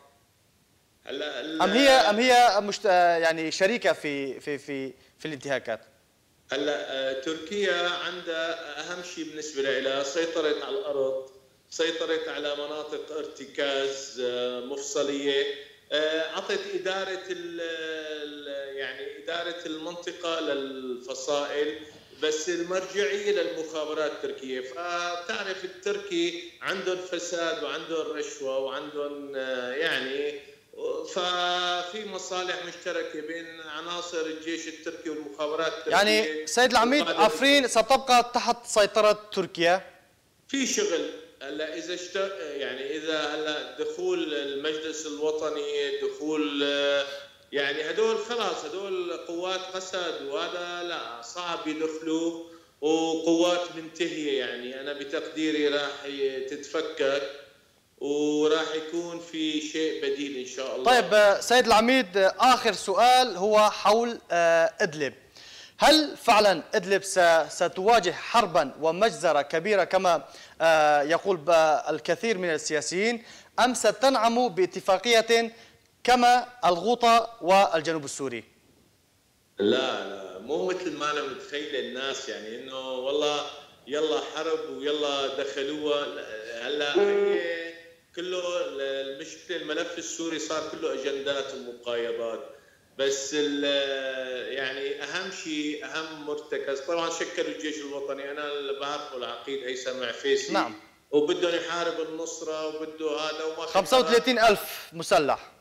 [SPEAKER 2] هلا
[SPEAKER 1] أم هي يعني شريكة في في في في الانتهاكات؟
[SPEAKER 2] هلا تركيا عندها أهم شيء بالنسبة لها سيطرت على الأرض، سيطرت على مناطق ارتكاز مفصلية، عطت إدارة يعني إدارة المنطقة للفصائل، بس المرجعية للمخابرات التركية. فبتعرف التركي عندهم فساد وعندهم رشوة وعندهم يعني، ففي مصالح مشتركة بين عناصر الجيش التركي والمخابرات التركية.
[SPEAKER 1] يعني سيد العميد، عفرين ستبقى تحت سيطرة تركيا؟
[SPEAKER 2] في شغل هلا اذا يعني اذا هلا دخول المجلس الوطني، دخول يعني هدول خلاص، هدول قوات قسد وهذا لا صعب يدخلوا، وقوات منتهية، يعني انا بتقديري راح تتفكك وراح يكون في شيء بديل ان شاء الله.
[SPEAKER 1] طيب سيد العميد، اخر سؤال هو حول ادلب. هل فعلا إدلب ستواجه حربا ومجزرة كبيرة كما يقول الكثير من السياسيين، أم ستنعم باتفاقية كما الغوطة والجنوب السوري؟
[SPEAKER 2] لا لا، مو مثل ما أنا متخيل الناس، يعني إنه والله يلا حرب ويلا دخلوها. هلا هي كله المشكلة، الملف السوري صار كله أجندات ومقايضات، بس يعني اهم شيء، اهم مرتكز طبعا شكلوا الجيش الوطني، انا اللي بعرفه العقيد هيثم عفيسي،
[SPEAKER 1] نعم،
[SPEAKER 2] وبدهم يحارب النصرة وبده هذا، وما في
[SPEAKER 1] 35,000 مسلح،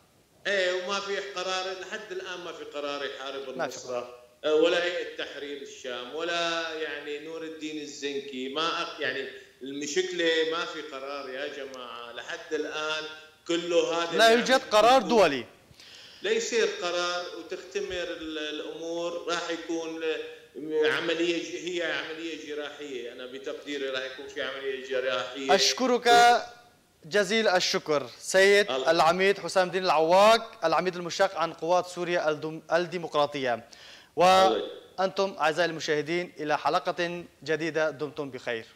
[SPEAKER 2] ايه، وما في قرار لحد الان، ما في قرار يحارب النصرة ولا هيئة تحرير الشام ولا يعني نور الدين الزنكي، ما يعني المشكلة ما في قرار يا جماعة لحد الان، كله هذا
[SPEAKER 1] لا يوجد قرار دولي.
[SPEAKER 2] ليصير قرار وتختمر الامور، راح يكون عملية، هي عملية جراحية، انا بتقديري راح يكون في عملية جراحية.
[SPEAKER 1] اشكرك جزيل الشكر سيد العميد حسام الدين العواق، العميد المشق عن قوات سوريا الديمقراطية. وانتم اعزائي المشاهدين الى حلقة جديدة، دمتم بخير.